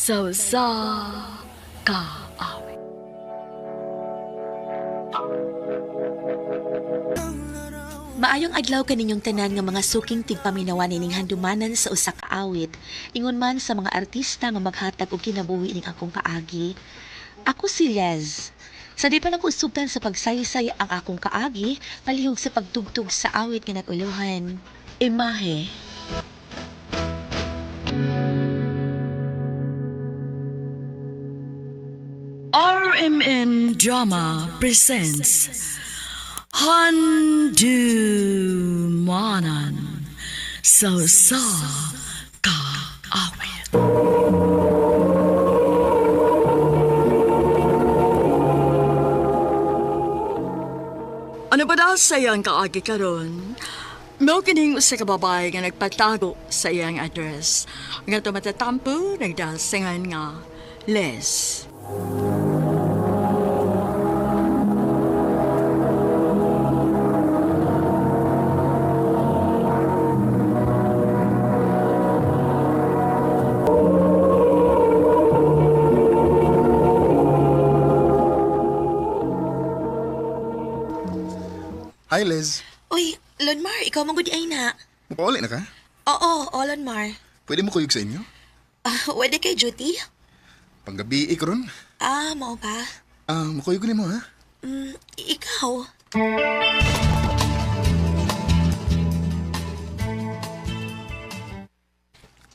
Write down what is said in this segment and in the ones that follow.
Sa usa ka awit. Maayong adlaw kaninyong tanan nga mga suking tigpaminawan ining handumanan sa usa ka awit. Ingon man sa mga artista nga maghatag og kinabuhi ning akong kaagi. Ako si Liz. Sa di pa lang ko usubtan sa pagsaysay ang akong kaagi, palihog sa pagtugtog sa awit nga nag-uluhan. Imahe. RMN Drama presents Handumanan sa usa ka awit. Ano ba daw sa iyang kaagi karon? Mao kining usa ka babae nga nagpatago sa iyang address. Nga tumatatampo nagdasingan nga Les. Hi, Liz. Uy, Lonmar, ikaw man gud ay na. Mupauli na ka? Oo, oh, Lonmar. Pwede mo kuyog sa inyo? Ah, wala kay duty? Panggabi ko ron. Ah, mao ba? Ah, mukuyog ko nimo ha? Mm, ikaw?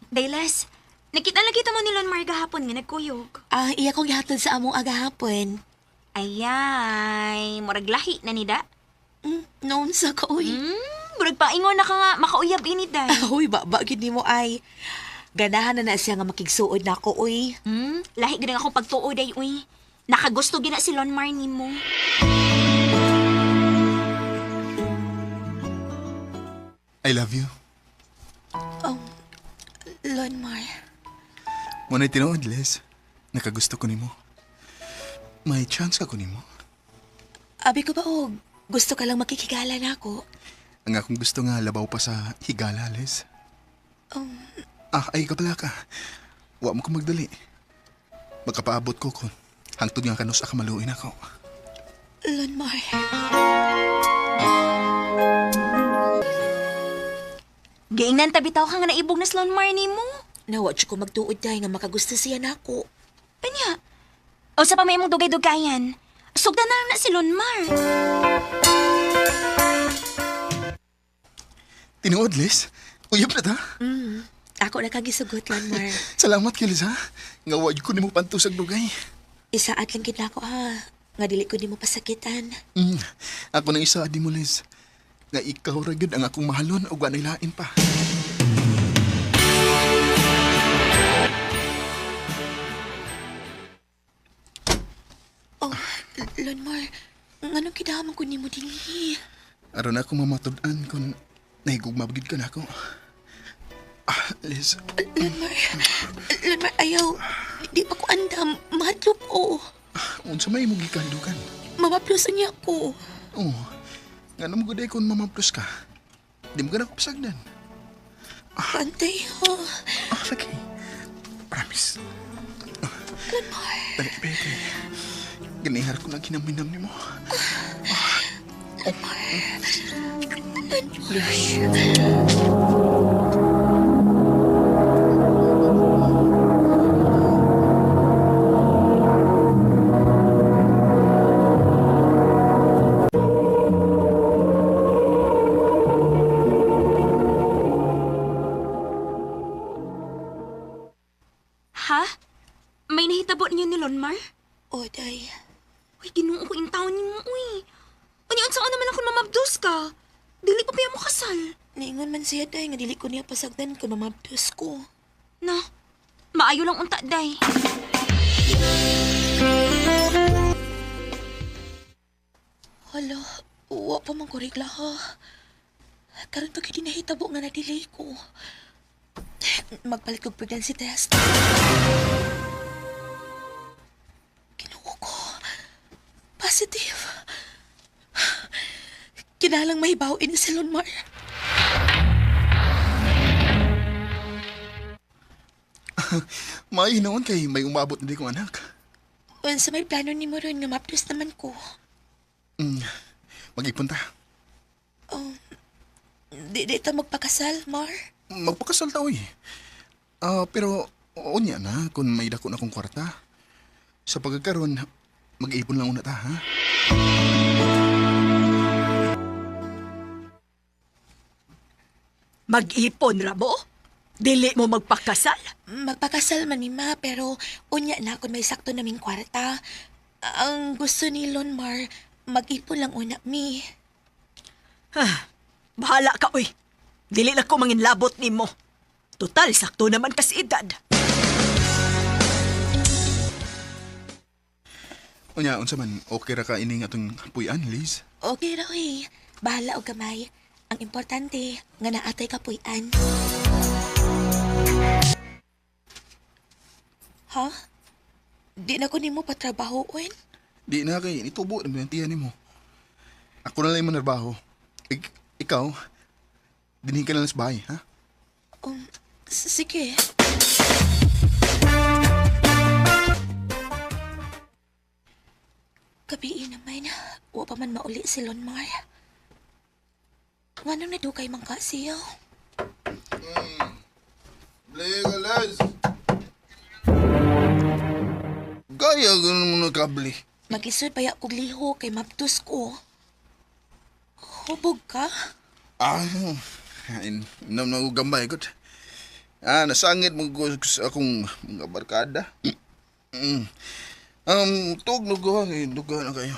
Dayles, nakita nakita mo ni Lonmar gahapon nga nagkuyog. Ah, iya kong gihatod sa among agahapon. Ayay, murag lahi na nida. Mm, noon sa ka, uy. Murag paingon na ka nga makauyab ini day. Uy, ba, ba, gid nimo ay. Ganahan na na siya nga makigsuod na ako, uy. Lahi gid ang akong pagtuo day uy. Nakagusto gina si Lonmar nimo. I love you. Lonmar. Muna'y tinuod, Liz. Nakagusto ko nimo. May chance ka ko nimo. Abi ko ba, og gusto ka lang makikigala na ako? Ang akong gusto nga labaw pa sa higala, Liz. Ay ka pala ka. Wa mo ko magdali. Makapaabot ko kon hangtod nga kanus ka maluin ako. Lonmar. Giingnan ta bitaw ka nga naibog na si Lonmar nimo. Nawa, ko magtuod day nga makagusto siya nako. Kanya. O sa pa may imong dugay-dugayan. Sugdan na lang na si Lonmar. Tinuod, Liz. Uyab na ta. Ako na kagisugot, Lonmar. Salamat kay Liz, ha? Nga wa jud ko nimo pantusag dugay. Isaat lang gid nako, ha. Nga dili ko nimo pasakitan. Ako nang isa di mo, Liz. Nga ikaw ra gyud ang akong mahalon ug wa lain pa. Oh, Lonmar, nganong kidaman ko nimo dinhi? Aron ako mamatud-an kung nahigugma ba gid ka nako. Ah, Liz, Lonmar, Lonmar, ayaw. Di pa ko andam. Mahadlok ko. Unsa may imong gikandukan? Mamaplusan niya ko. Oh, ngano mo gud kung mamaplos ka? Di mo gana ko pasagdan. Pantay, ha? Ah, lagi. Promise. Lonmar. Dali, peke. Ganihar ko na ginaminam nimo. Ha? May nahitabo ninyo ni Lonmar? Oh, day. Uy, Ginoo ko in taon nimo uy. Unya unsa naman akong mamabdos ka? Dili pa pa mo kasal. Naingon man siya, day, nga dili ko niya pasagdan kung mamabdos ko. Na, maayo lang unta day. Hala, wa pa man ko regla, ha? Karon pa gyud nahitabo nga na-delay ko. Magpalit kog pregnancy test. Ginoo ko. Positive. Kinalang mahibaw ini si Lonmar. May noon kay may umabot na di kong anak. Unsa may plano nimo ron nga mapdos naman ko. Mag-ipon ta. Di ta magpakasal, Mar. Magpakasal ta, oy. Ah, pero unya na kung may dako na kong kwarta. Sa pagkakaroon, mag-ipon lang una ta, ha? Mag-ipon ra mo? Dili mo magpakasal? Magpakasal man ni Ma, pero unya na kung may sakto naming kwarta. Ang gusto ni Lonmar, mag-ipon lang una mi. Bahala ka, uy. Dili na ko manginlabot nimo. Total, sakto naman kasi edad. Unya, unsa man, okay ra ka ining atong puy-an, Liz? Okay ra oy. Bahala og gamay. Ang importante, nga naatay kapuy-an. Ha? Di na ko nimo patrabahoon? Di na kay nitubo na tiyan nimo. Ako na lang yung manarbaho. Ikaw, dinhin ka na lang sa bahay, ha? Sige. Gabi naman, wa pa man mauli si Lonmar. Nganong nadugay man ka siya? Bli ka, Liz. Gaya ganun mo na kabli. Mag-isod pa kog liho kay maptus ko. Hubog ka? Ah, inom na ko gambay kot. Ah, nasangit mo ko sa akong mga barkada. Mm. Tug na ko, eh, duga na kayo.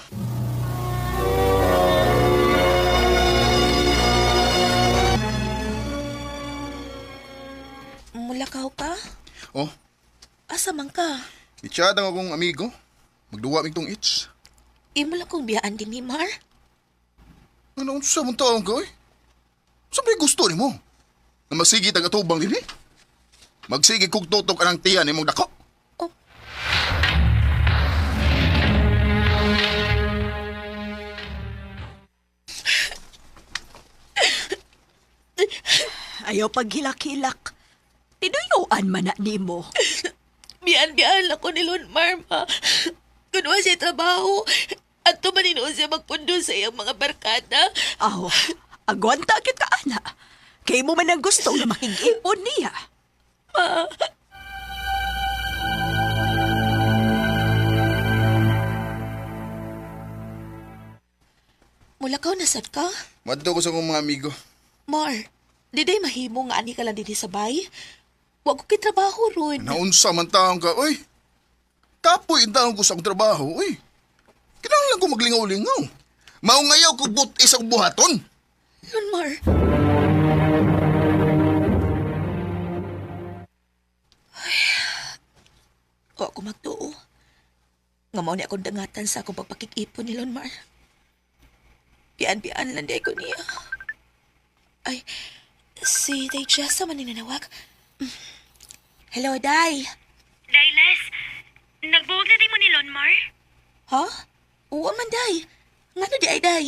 Mulakaw ka? Oh, Asa man ka? itsyad ang akong amigo. Magduwa mig tong itch. Imo lang kong biyaan din ni Mar. Ano unsa man taong ka, oy? Sa may gusto nimo? Na masigi tag atubang dinhi? Magsige kog tutok anang tiyan nimong dako. Oh. Ayaw paghilak-hilak. Tinuyuan man na nimo. Biyaan-biyaan lang ko ni Lonmar, ma. Kunwa siya trabaho. At tumaninoon siya magpundo sa iyang mga barkada. Aw, agwanta gyud ka ana. Kay mo man ang gusto nga makig-ipon niya. Mulakaw na sad ka? Madto ko sa akong mga amigo. Mar, di day mahimo nga ani ka lang dinhi sa bay. Wa ko kitrabaho ron. Naunsa man taong ka, oy. Kapoy ang taong ko sa akong trabaho, oy. Kinahanglan ko maglingaw-lingaw. Mao ngayaw ko but isang buhaton. Lonmar. Ay, wa ko magtuo. Nga mao ni akong dangatan sa akong pagpakikipon ni Lonmar. Bian-bian lang di ko niya. Ay, si Day Jessa man ni nanawag. Hello, Day. Dailes, nagbuwag na di mo ni Lonmar? Ha? Oo man, Day. Ngano di ay, Day?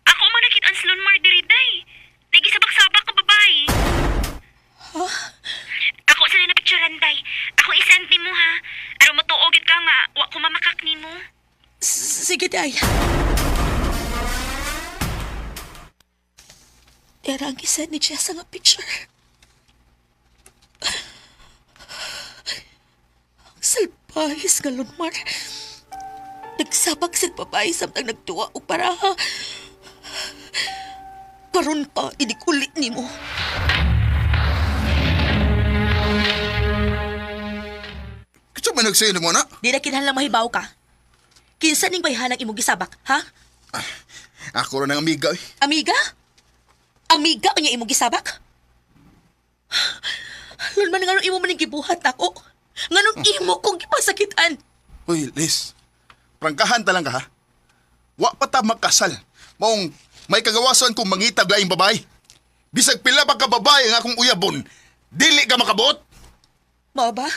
Ako man nakita ang Lonmar diri, Day. Nagisabak-sabak ka babae. Ha? Ako sa na picturean, Day. Ako isend nimo ha. Aron matuogit ka nga, wa ko mamakak nimo. Sige, Day. Tera ang gisend ni Jessa nga picture. Ang salbahis nga Lonmar. Nagsabak sa babae samtang nagtuwa og paraha. Karon pa, inikulit nimo. Kinsa man nagsayo nimo na? Di na kinahanglang mahibaw ka. Kinsa ning bayhanang imong gisabak, ha? Ako ra ng amiga, oy. Amiga? Amiga kanya imong gisabak? Lon man nganong imo man ning gibuhat ako. Nganong imo kong gipasakitan. Uy, Liz. Prangkahan ta lang ka, ha? Wa pa ta magkasal. Maong may kagawasan kung mangitag laing babae. Bisag pila pa ka babae ang akong uyabon, dili ka makabuot. Mao ba?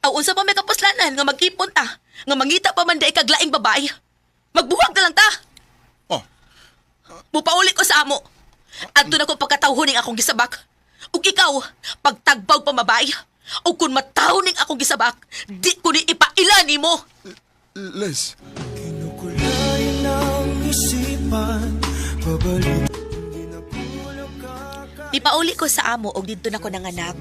Aw unsa pa may kapuslanan nga mag-ipon ta, nga mangita pa man day kag laing babae. Magbuhag na lang ta. Oh, Mupauli ko sa amo. Adto na ko pagkatawhon ning akong gisabak. Ug ikaw, pagtagbaw pa mabay. O kung mataw ning akong gisabak, di ko ni ipaila nimo. Les. Nipauli ko sa amo og didto na ko nanganak.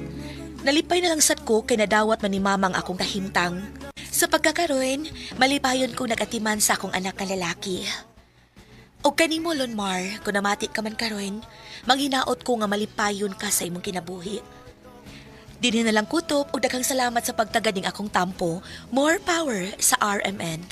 Nalipay na lang sad ko kay nadawat man ni mamang akong kahimtang. Sa pagkakaroon, malipayon kong nagatiman sa akong anak nga lalaki. Og kanimo Lonmar, kung namati ka man karon, manghinaot ko nga malipayon ka sa imong kinabuhi. Dinhi na lang kutob og daghang salamat sa pagtagad ning akong tampo. More power sa RMN.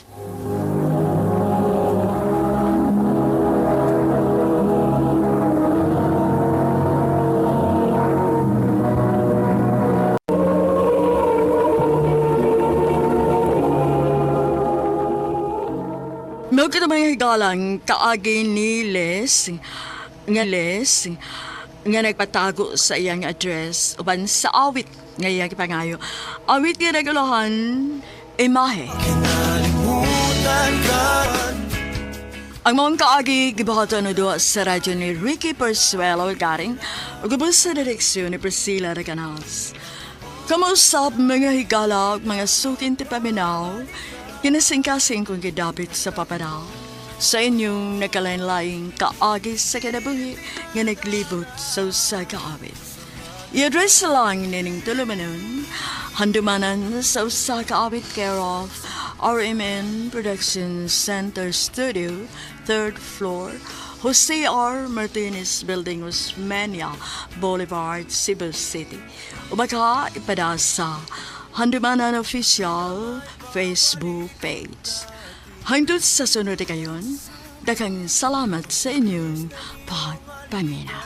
Mao kita mga higalang kaagi ni Les nga Les nga nagpatago sa iyang address uban sa awit nga iyang gipangayo. Awit nga nagulahan, imahe. Ang mga kaagi gibuhaton na duha sa radyo ni Ricky Persuelo Garing ug ubos sa direksyon ni Priscilla Recanals. Kamusta mga higala ug mga sukin ti paminaw, kinasingkasing kong gidapit sa papanaw. Sa inyong nagkalain-laing kaagi sa kinabuhi nga naglibot sa usa ka awit. I-address lang nining tulumanon, handumanan sa usa ka awit care of RMN Production Center Studio, third floor, Jose R. Martinez Building, Osmeña Boulevard, Cebu City. O baka ipada sa Handumanan Official Facebook page. Hangtod sa sunod na kayon, daghang salamat sa inyong pagpamina.